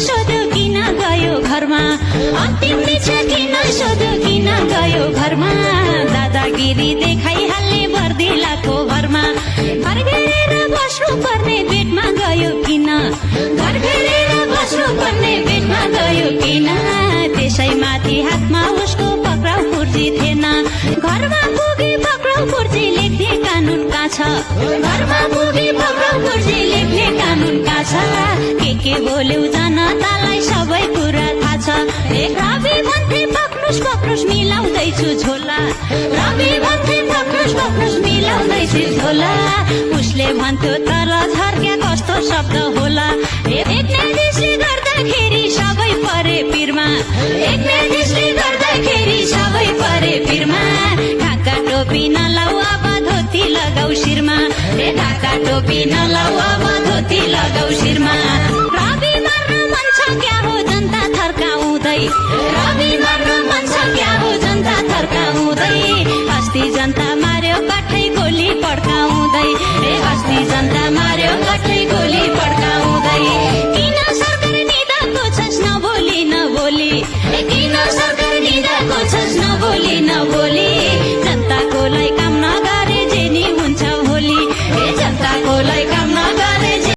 सोध्यो किन गयो घरमा अन्तिम इच्छा किन सोध्यो किन गयो घरमा दादागिरी देखाइहाल्ने बर्दिलाको घरमा घर घेरेर बस्नु पर्ने बेडमा गयो किन घर घेरेर बस्नु पर्ने बेडमा गयो किन त्यसैमाथि हातमा उसको पक्राउ पुर्जी थिएन घरमा पुगी पक्राउ पुर्जी लेख्ने कानुन कहाँ छ घरमा पुगी पक्राउ पुर्जी लेख्ने कानुन कहाँ छ के बोल्यौ जनतालाई सबै कुरा थाहा छ एक रवि भन्थे पक्रुस पक्रुस मिलाउँदैछु झोला रवि भन्थे पक्रुस पक्रुस मिलाउँदैछु झोला उसले भन्थ्यो तर झर्क्या कस्तो शब्द होला एक निर्देशले गर्दाखेरि सबै परे पिरमा एक निर्देशले गर्दाखेरि सबै परे पिरमा ढाका टोपी नलाऊ अब धोती लगाऊ शिरमा ढाका टोपी नलाऊ अब धोती लगाऊ शिरमा रवि मार्न मन छ क्या हो जनता थर्काउँदै रवि मार्न मन छ क्या हो जनता थर्काउँदै अस्ति जनता मार्यो कठै गोली पड्काउँदै अस्ति जनता मार्यो कठै गोली पड्काउँदै किन सरकार निदाको छस् नबोली नबोली किन सरकार निदाको छस् नबोली नबोली